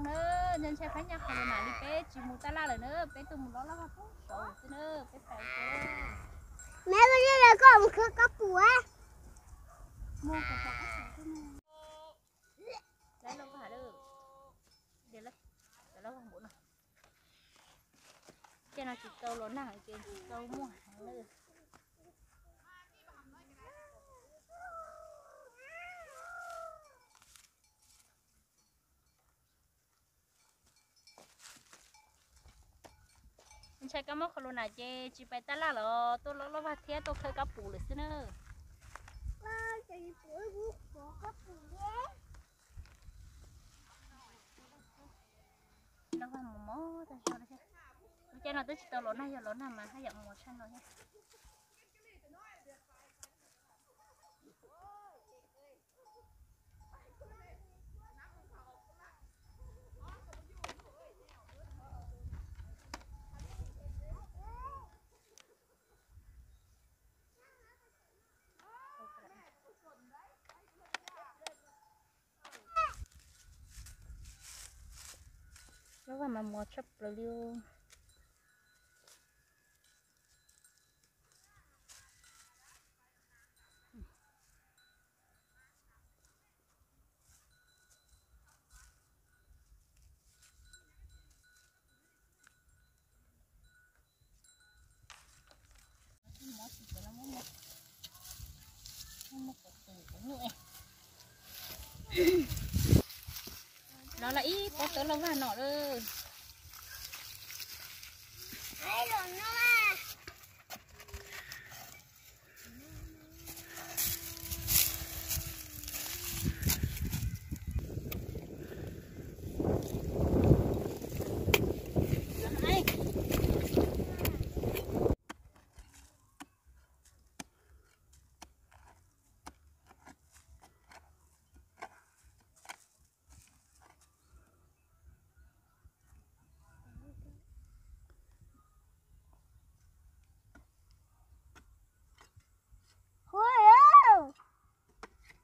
Na, ntshai ntshai phab nyaj qhov lus nam li peb tsis mus tab laj lawm na, peb tuaj mus loj loj pub saud xwb na, peb pais ua ke. Me, koj mus khawb kab pum. Mus kom pom kab pum xwb na. Lawv los vaj lawm. Lawv los vaj npaum no. Ces no tsis tau los nag ces tsis tau muaj heev lawm. Ntshai kab mob qhov lus nam ces tsis pais tab laj los tuaj loj loj vaj thiab tuaj khawb kab pum lawm xwb na. Loj vaj mos mos tas zog li thiab. Lub caij no twb tsis tau los nag, yog los nag mas haj yam mos tshaj no thiab. Lub vaj mas mos tshaj plaws li. Los lawm ib pob tawb loj vag no lawm.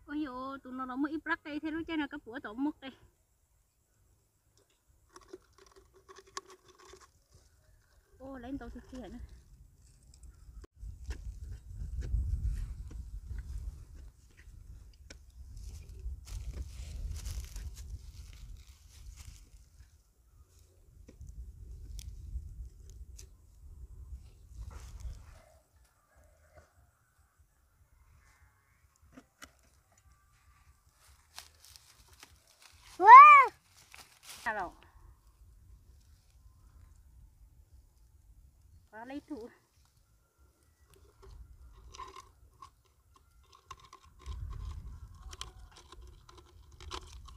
Ua yog tus no los muaj ib plab qe thiab, lub caij no kab pum tom muaj qe. Ua lawv ntau tiag tiag na. Los, qab lej tug.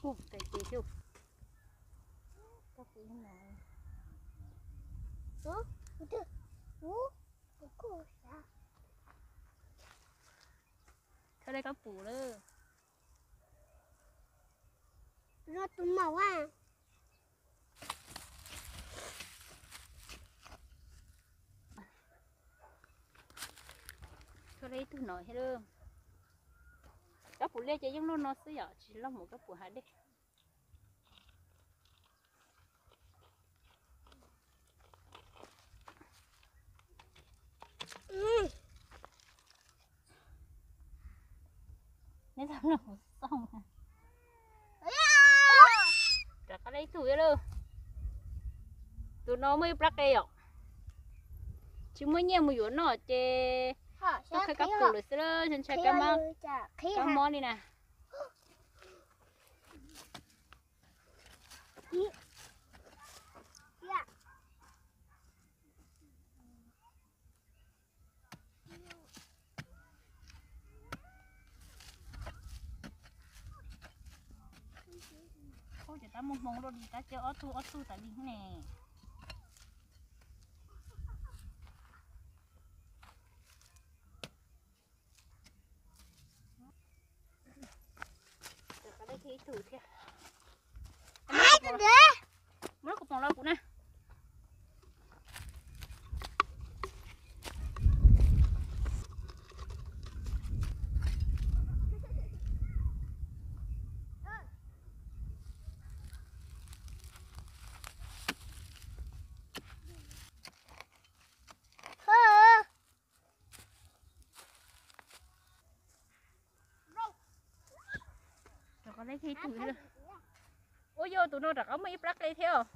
Ua, tes ces xyuj. Koj pum no. Thawj lej koj pum lawm. Tus maum a. Thawj lej ib tug no thiab lawm. Koj pum liaj ces yeej loj no xwb yom, tsis loj mus koj pum hav dej. Neb tau los kuv xauj. Rov qab lej ib tug thiab lawm. Tus no muaj ib plab qe yom. Tsis muaj nyiaj mus yuav noj ces tuaj khawb kab pum lawm xwb lawm, ntshai kab mob, kab mob li na. Ub, ces tab muaj hmoo luaj li, tab coj ob tug ob tug tas li ne. Muab lub kuv poom los kuv na. Ua yog tus no rov qab muaj ib plab qe thiab os.